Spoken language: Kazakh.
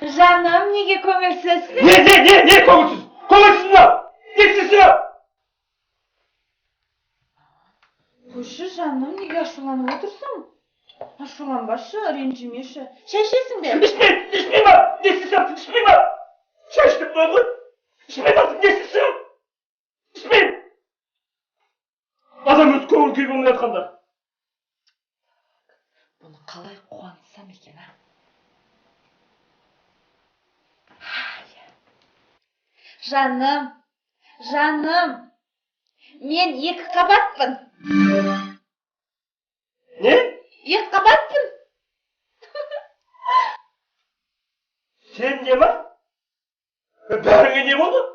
Жаным, неге көңілсізсің? Не, не, не, не көңілсіз? Көңілсіз мынау! Не істейсің? Қойшы, жаным, неге ашуланып отырсың? Ашуланбашы, ренжімеші. Шай ішесің бе? Ішпеймін, ішпеймін! Не істесем, ішпеймін! Шай іштім ғой. Ішпеймін, не істесем? Ішпеймін! Адам өз көңіл күйі болмай жатқанда. Бұны қалай қуантсам екен, а? Жаным, жаным, мен екі қабатпын. Не? Екі қабатпын. Сен не ма? Бәріңе не болды?